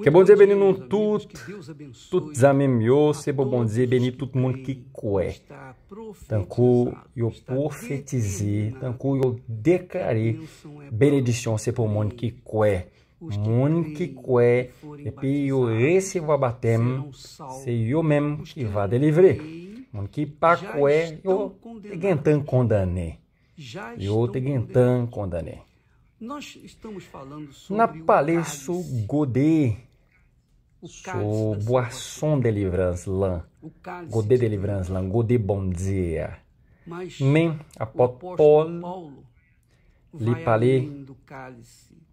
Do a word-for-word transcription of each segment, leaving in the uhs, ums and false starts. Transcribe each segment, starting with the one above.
Ke Bondye beni nou tout, tout zanmi m yo, se pou Bondye beni tout moun ki kwè. Tankou yo pwofetize, tankou yo deklare, benedisyon se pou moun ki kwè. Moun ki kwè, epi yo resevwa batèm, se yo menm ki va delivre. Moun ki pa kwè, yo te gentan kondane. Yo te gentan kondane. N ap pale sou gode, sou bwason delivrans lan, gode delivrans lan, gode Bondye a. Men, apot Pòl, li pale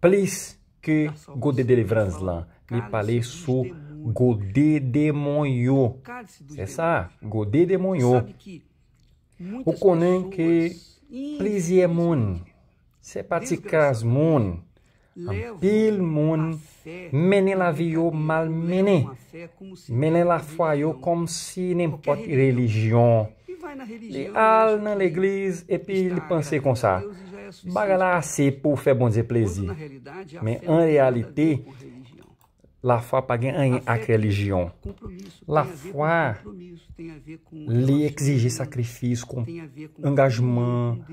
plis ke gode delivrans lan. Li pale sou gode demon yo. Se sa, gode demon yo. Ou konnen ke plizyè moun, se pa ti kras moun, anpil moun mennen lavi yo mal mennen, mennen lafwa yo kòmsi nenpòt relijyon. Li al nan legliz epi li panse konsa, bagay la ase pou fè Bondye plezi. Men an reyalite, lafwa pa gen anyen ak relijyon. Lafwa, li egzije sakrifis, kon, angajman,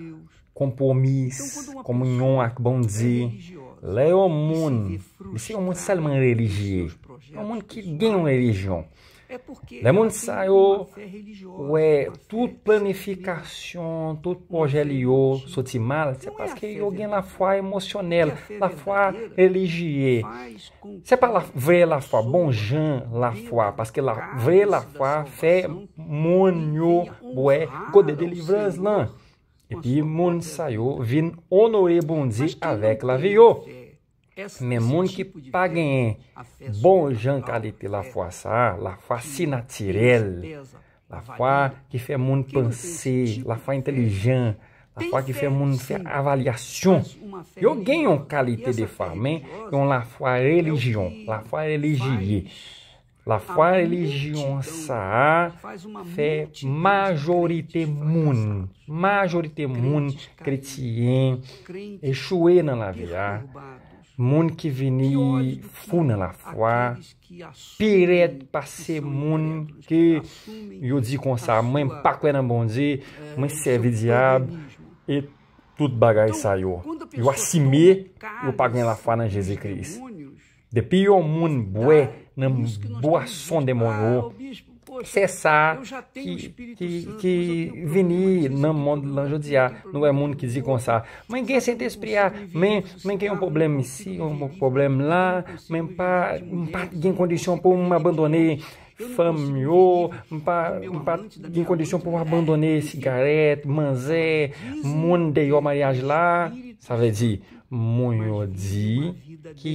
konpwomis, kominyon ak Bondye. Lè yon moun, li se yon moun sèlman relijye, yon moun ki gen yon relijyon, lè moun sa yo wè tout planifikasyon, tout pwojè li yo soti mal, se paske yo gen lafwa emosyonèl, lafwa relijye. Se pa la, vrè lafwa, bon jan lafwa, paske la, vrè lafwa fè moun yo bwè gode delivrans lan. Epi moun sa yo vin onore Bondye avèk lavi yo. Men moun ki pa genyen bon jan kalite lafwa sa a, lafwa sinatirèl, lafwa ki fè moun panse, lafwa entèlijan, lafwa ki fè moun fè avalyasyon. Yo gen yon kalite de fwa, men yon lafwa relijyon, lafwa relijye. Lafwa relijyon sa a fè majorite moun, majorite moun kretyen echwe nan lavi a. Moun ki vini fou nan lafwa, pi rèd pase moun ke yo di konsa, "Mwen pa kwè nan Bondye, mwen sèvi dyab," e tout bagay sa yo. Yo asime, yo pa gen lafwa nan Jezi Kris. Depi yon moun bwè nan bwason demon yo, se sa ki, ki, ki vini nan mond lan jodi a. Nou wè moun ki di konsa, "Mwen gen Sentespri a, men mwen gen yon pwoblèm isi, yon pwoblèm la, men m pa, m pa gen kondisyon pou m abandone fanm yo, m pa, m pa gen kondisyon pou m abandone sigarèt, manzè, moun deyò maryaj la." Sa vle di, moun yo di ki,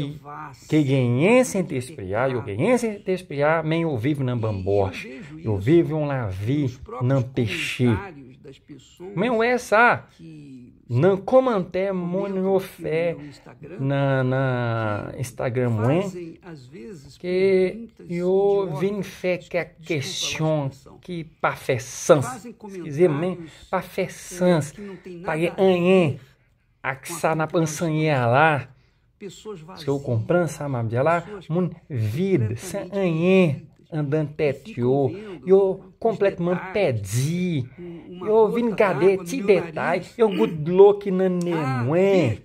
ki genyen Sentespri a, yo genyen Sentespri a, men yo viv nan banbòch. Yo viv yon lavi nan peche. Men wè sa, nan kòmantè moun yo fè nan, nan Instagram mwen, ke yo vin fè kèk kesyon ki pa fè sans. Eskize m, men pa fè sans. Pa gen anyen ak sa n ap anseye a la. Èske w konprann sa m ap di a la? Moun vid, san anyen andan tèt yo. Yo konplètman pèdi. Yo vin gade ti detay, yon gout dlo ki nan nen mwen.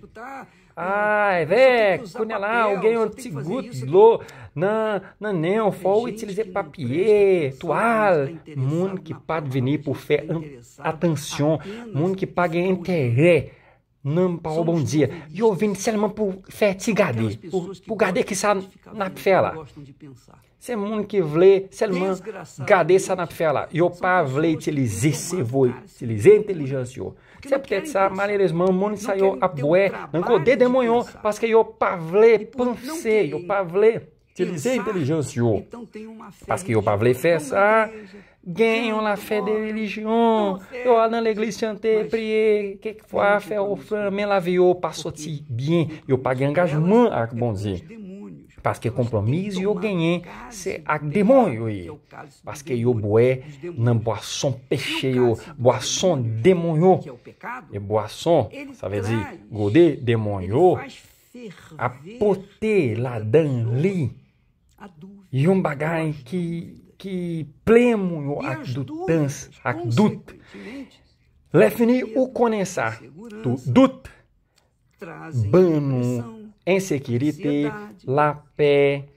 Ah, evèk, kounye a la, ou gen yon ti gout dlo nan, nan nen w, fò w itilize papye, twal. Moun ki pa t vini pou fè an-, atansyon, moun ki pa gen enterè nan pawòl Bondye, yo vin sèlman pou fè ti gade, pou, pou gade ki sa n ap fè la. Se moun ki vle sèlman gade sa n ap fè la. Yo pa vle itilize sèvo yo, itilize entèlijans yo. Se poutèt sa, malerezman, moun sa yo ap bwè nan gode demon yo, paske yo pa vle panse, yo pa vle itilize entèlijans yo. Paske yo pa vle fè sa, gen yon lafè de relijyon. Yo al nan legliz chante, priye, kèk fwa fè ofrann, men lavi yo pa soti byen. Yo pa gen angajman ak Bondye. Paske konpwomiz yo genyen, se ak demon yo ye. Paske yo bwè nan bwason peche yo, bwason demon yo. E bwason, sa vle di gode demon yo, ap pote ladan li Yon bagay ki, ki plen moun yo ak doutans, ak dout. Lè fini, ou konnen sa. Tou dout ban nou ensekirite, lapè,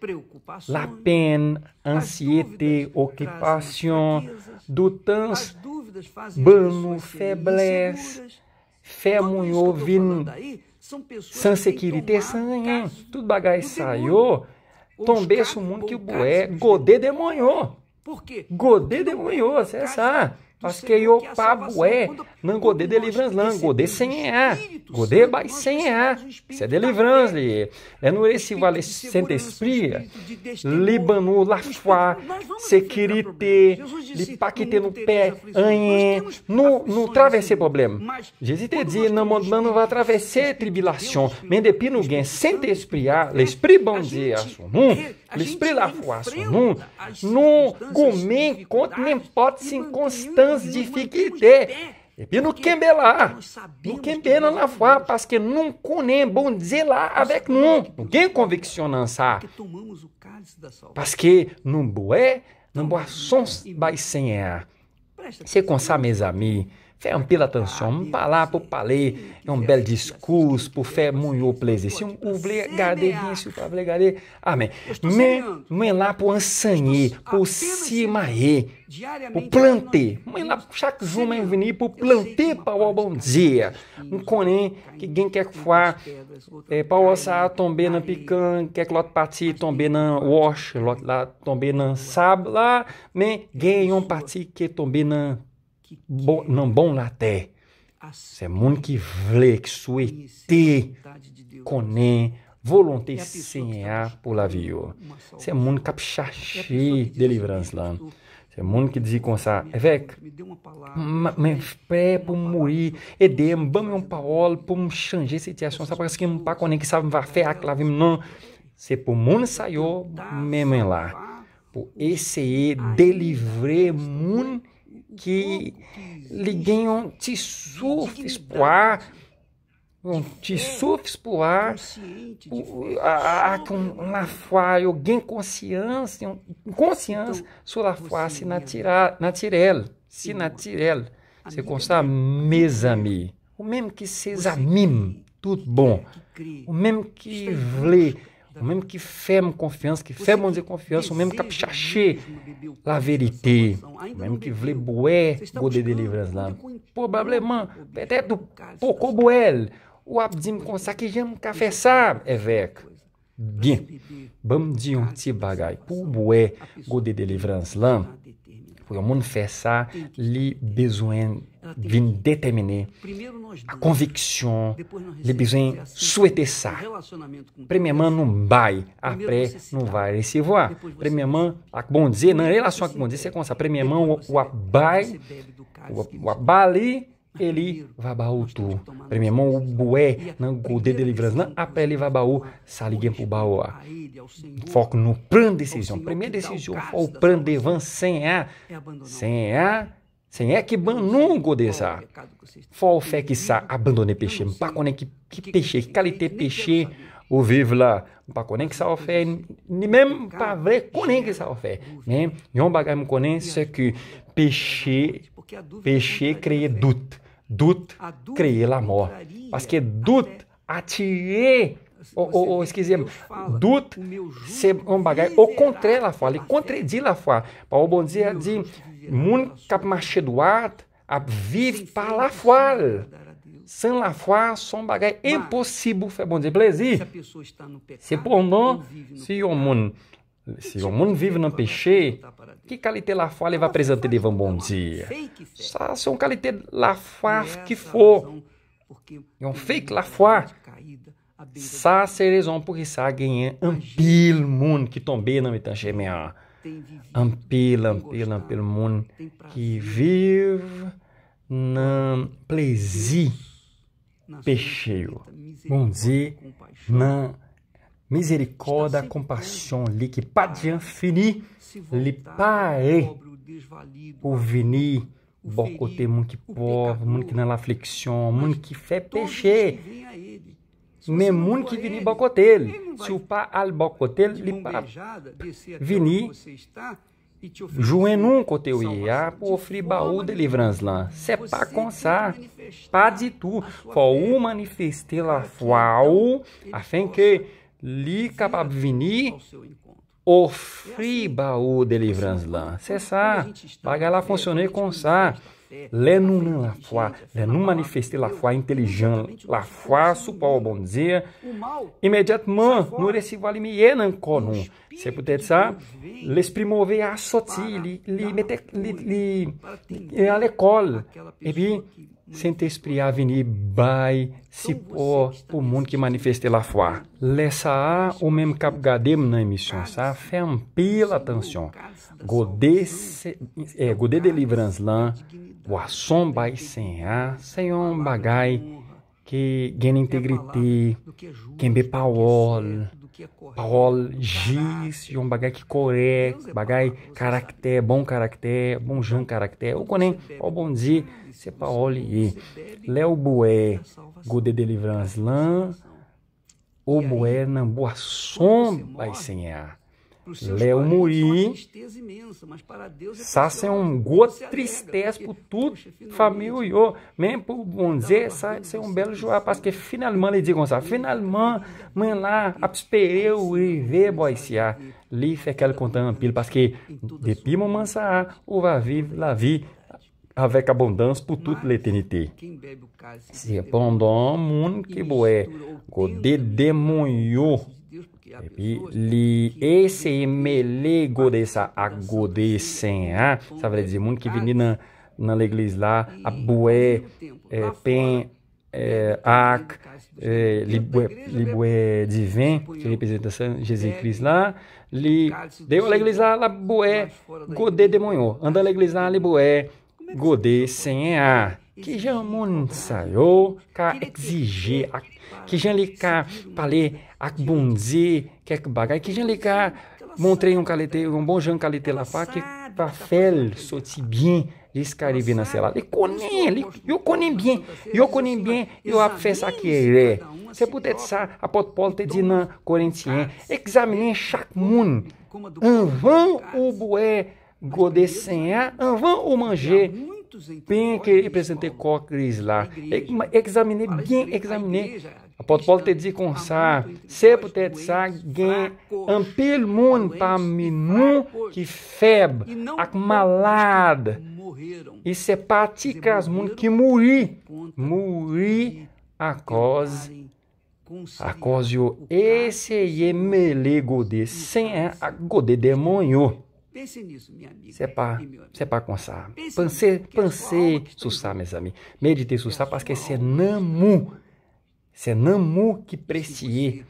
lapenn, ansyete, okipasyon, doutans, ban nou feblès, fè moun yo vin san sekirite, san anyen. Tout bagay sa yo tonbe sou moun ki bwè gode demon yo. Gode demon yo, se sa. Paske yo pa bwè nan gode delivrans lan, gode Senyè a, gode bay Senyè a. Se delivrans li ye. Lè nou resevwa le Sentespri, li ban nou lafwa, sekirite, li pa kite nou pè anyen. Nou, nou travèse pwoblèm. Jezi te di, nan mond lan, nou va travèse tribilasyon. Men depi nou gen Sentespri a, Lespri Bondye a sou nou, Lespri lafwa sou nou, nou goumen kont nenpòt sikonstans, difikilte. Epi nou kenbe la. Nou kenbe nan lafwa paske nou konnen Bondye la avèk nou. Nou gen konviksyon nan sa. Paske nou bwè nan bwason bay Senyè a. Se konsa, mezanmi, fè anpil atansyon. M pa la pou pale yon bèl diskous, pou fè moun yo plezi. Si w vle gade byen, si w pa vle gade, amèn. Men mwen la pou anseye, pou simaye, pou plante. Mwen la chak jou, mwen vini pou plante pawòl Bondye. M konnen ki gen kèk fwa, e, pawòl sa a tonbe nan pikan, kèk lòt pati tonbe nan wòch, lòt la tonbe nan sab la, men gen yon pati ki tonbe nan bon, nan bon latè. Se moun ki vle, ki swete konnen volonte Senyè a pou lavi yo. Se moun k ap chache delivrans lan. Se moun ki di konsa, evèk, m, men frè, pou m mouri, ede m, ban m yon pawòl pou m chanje sitiyasyon sa, paske m pa konnen ki sa m va fè ak lavi m non. Se pou moun sa yo, men mwen la, pou eseye delivre moun ki li gen yon ti souf espwa, yon ti souf espwa, pou, a, a, ak yon lafwa, yo gen konsyans, yon konsyans sou lafwa, se natira-, natirèl, se natirèl. Se konsa, mezanmi, ou menm ki se zanmi m, tout bon, ou menm ki vle, ou menm ki fè m konfyans, ki fè Bondye konfyans, ou menm k ap chache laverite, ou menm ki vle bwè gode delivrans lan, pwobableman, petèt ou poko bwè l, ou ap di m konsa, ki jan m ka fè sa, evèk? Byen, ban m di yon ti bagay. Pou w bwè gode delivrans lan, pou yon moun fè sa, li bezwen vin detèmine, a konviksyon, li bezwen swete sa. Premyèman, nou bay, apre, nou va resevwa. Premyèman, ak Bondye, nan relasyon ak Bondye, se konsa. Premyèman, w, w ap bay, w ap, w ap ba li, e li va ba ou tou. Premyèman, ou bwè nan gode delivrans lan, apre li va ba ou sa li gen pou ba ou a. Fòk nou pran desizyon. Premye desizyon, fò w pran devan Senyè a. Senyè a, Senyè ki ban nou gode sa. Fò w fè ki sa? Abandone peche. M pa konnen ki, ki peche, ki kalite peche ou viv la. M pa konnen ki sa w fè, ni menm m pa vle konnen ki sa w fè. Men, yon bagay m konnen, se ke peche, peche kreye dout. Dout kreye lamò. Paske dout atire, o, o, o, eskize m, dout se yon bagay okontrè lafwa, li kontredi lafwa. Pawòl Bondye a di, moun k ap mache dwat ap viv pa lafwa l. San lafwa, se yon bagay enposib ou fè Bondye plezi. Sepandan, si yon moun, si yon moun viv nan peche, ki kalite lafwa li va prezante devan Bondye? Sa se yon kalite lafwa ki fo, yon fake lafwa. Sa se rezon poukisa genyen anpil moun ki tonbe nan mitan chemen an. Anpil, anpil, anpil moun ki viv nan plezi peche yo. Bondye, nan mizerikòd ak konpasyon li ki pa t janm fini, li pare pou vini bò kote moun ki pòv, moun ki nan lafliksyon, moun ki fè peche. Men moun ki vini bò kote l, si w pa al bò kote l, li p ap vini jwenn ou kote w ye a pou ofri ba ou delivrans lan. Se pa konsa. Pa ditou. Fò ou manifeste lafwa ou afenke li kapab vini ofri ba ou delivrans lan. Se sa. Bagay la fonksyone konsa. Lè nou nan lafwa, lè nou manifeste lafwa entelijan, lafwa sou pawòl Bondye, imedyatman nou resevwa limyè nan kò nou. Se poutèt sa, lespri move a soti, li, li mete, li, li, li ale kò l. Epi, Sentespri a vini bay sipò pou moun ki manifeste lafwa. Lè sa a, ou menm k ap gade m nan emisyon sa a, fè anpil atansyon. Gode, se, eh, gode delivrans lan, bwason bay Senyè a, se yon bagay ki gen entegrite, kenbe pawòl, pawòl jis, yon bagay ki kòrèk, bagay karaktè, bon karaktè, bon jan karaktè. Ou konnen, o Bondye, se pawòl li ye. Lè ou bwè gode delivrans lan, ou bwè nan bwason bay Senyè a. Lè ou mouri, sa se yon gwo tristès pou tout fanmi ou yo. Men pou Bondye, sa se yon bèl jwa, paske finalman, li di konsa, finalman, mwen la ap espere ou rive bò isi a. Li fè kè l kontan anpil, paske depi moman sa a, ou va viv lavi avèk abondans pou tout letènite. Sepandan, moun ki bwè gode demon yo, epi li eseye mele gode sa ak gode sen an, sa vle di moun ki vini nan, nan legliz la, ap bwè, eh, pen, eh, ak, eh, li bwè, li bwè diven, ki reprezantasyon Jezi Kris la, li deyò legliz la, l ap bwè gode demon yo. Anndan legliz la, li bwè gode Senyè a. Kijan moun sa yo ka egzije ak kijan li ka pale ak Bondye kèk bagay? Kijan li ka montre yon kalite, yon bon jan kalite lafwa ki pa fè l soti byen jiska rive nan syèl la? Li konnen, li, yo konnen byen, yo konnen byen, yo ap fè sa ki erè. Se poutèt sa, apot Pòl te di nan Korentyen, egzamine chak moun anvan ou bwè gode sen an, anvan ou manje pen ki reprezante kò Kris la. Egzamine byen, egzamine. Apot Pòl te di konsa, se poutèt sa gen anpil moun pami nou ki fèb ak malad. E se pa ti kras moun ki mouri, mouri akòz Akòz yo eseye mele gode sen an ak gode demon yo. Se pa, se pa konsa. Panse, panse sou sa, mezanmi. Medite sou sa, paske se nanm ou. Se nanm ou ki presye.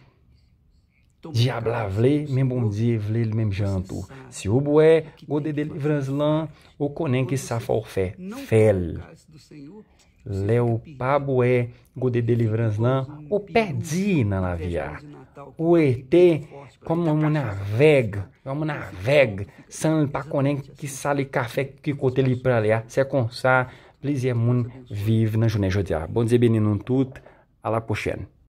Dyab la vle, men Bondye vle l menm jan an tou. Si ou bwè gode delivrans lan, ou konnen ki sa fò w fè. Fè l. Lè ou pa bwè gode delivrans lan, ou pèdi nan lavi a. Ou rete kòm yon moun avèg, yon moun avèg, san l pa konnen ki sa li ka fè, ki kote li prale a. Se konsa, plizyè moun viv nan jounen jodi a. Bondye beni nou tout. A la pwochèn.